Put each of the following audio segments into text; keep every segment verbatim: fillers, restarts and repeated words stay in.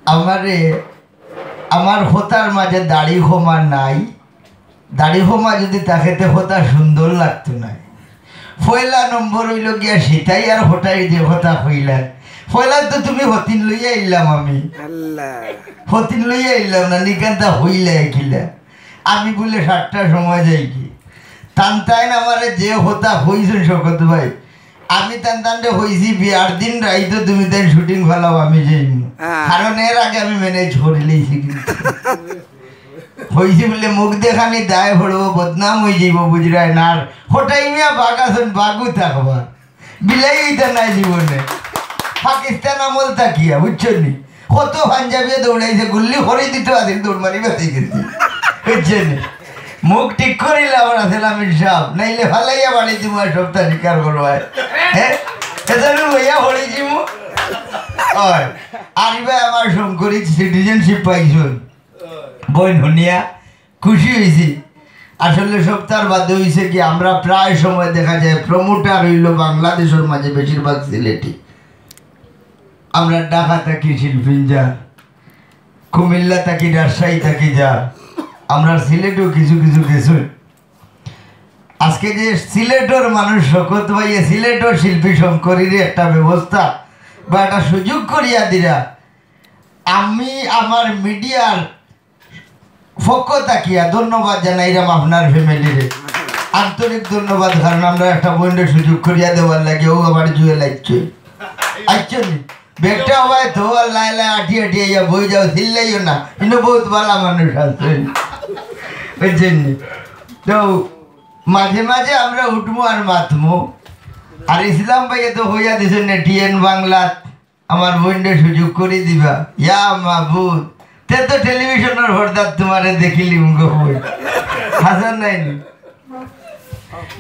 আমারে, আমার কথার মাঝে দাড়ি কমা নাই। দাড়ি কমা যদি থাকে, তে কথা সুন্দর লাগতো নায়। পয়লা নম্বর অইলো গিয়া সিতাই আর হটাই যে কথা কইলা। পয়লা তো তুমি হতিন লইয়া আইলাম আমি। আল্লাহ। হতিন লইয়া আইলাম না, নিকান্তা হইলা একিলা। আমি বুলে সাতটার সময় যাইগি। তান তাইন আমারে যে কথা কইছইন শওকত ভাই, আমি তান তানরে কইছি, "বিয়ার দিন রাইতো তুমি তাইন shooting ফালাও, আমি যাইমু।" হ্যাঁ। কারণ এর আগে আমি manage করিলাইছি কিন্তু। কইছি বুলে, "মুখ দেখানি দায় পড়বো, বদনাম অইযিবো, বুঝরায় না।" আর হটাই মিয়া বাঘ আছইন, বাঘও থাকবা। বিলাই অইতা নায় জীবনে। পাকিস্তান আমল থাকিয়া, বুঝছো নি? কত পাঞ্জাবিয়ে দৌড়াইছে, গুল্লি করি দিত আছিল, দৌড় মারি বাঁচি গেছে। বুঝছো নি? মুখ ঠিক করিলে আবার আছে আমির সাহেব, নাইলে ফালাইয়া বাড়ি দিমু আর সবটা স্বীকার করবায়। হ্যাঁ? এজন্য লইয়া পড়ি দিমু। অয়। আর ইবা আমার শঙ্করী citizenship পাইছইন। বইন হুনিয়া খুশি অইছি। আসলে সবতার বাদে অইছে কি, আমরা প্রায় সময় দেখা যায় promoter অইলো বাংলাদেশর মাঝে বেশিরভাগ সিলেটি। আমরা ঢাকা থাকি শিল্পীন যা, কুমিল্লা থাকি, রাজশাহী থাকি যা, আমরা সিলেটও কিছু কিছু গেছইন। আজকে যে সিলেটর মানুষ শওকত ভাইয়ে সিলেটর শিল্পী শঙ্করীরে একটা ব্যবস্থা বা একটা সুযোগ করিয়া দিরা, আমি আমার মিডিয়ার পক্ষ থাকিয়া ধন্যবাদ জানাইরাম আপনার ফ্যামিলিরে, আন্তরিক ধন্যবাদ, কারণ আমরা একটা বইনরে সুযোগ করিয়া দেওয়ার লাগি ও আমার জুয়ে লাগছে। আইছো নি? ব্যাগটা হবায় তো আর লাই লাই আটি আটি আইয়া বই যাও, চিল্লাইও না, কিন্তু বহুত ভালা মানুষ আছে, বুঝছইন নি? তো মাঝে মাঝে আমরা উঠমু আর মাতমু। আর ইসলাম ভাইয়ে তো কইয়া দিছইন না, টিএন বাংলাত আমার বইনরে সুযোগ করি দিবা। ইয়া মাবুদ, তে তো টেলিভিশনর পর্দাত তোমারে দেখিলিমু গো বইন। হাছা নায় নি?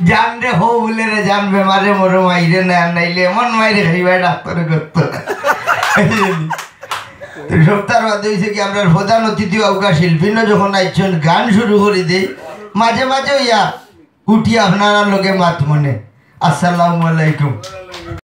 জানরে হো বুলে রে জান, বেমারে মরো মাইরে না, আর নাইলে এমন মাইরে খাইবায় ডাক্তরে করতো। তো সবতার বাদে অইছে কি, আমরার প্রধান অতিথি আউকা শিল্পীনও যখন আইছইন, গান শুরু করি দেই, মাঝে মাঝে অইয়া উঠি আপনারার লগে মাতমু নে। আসসালামু আলাইকুম।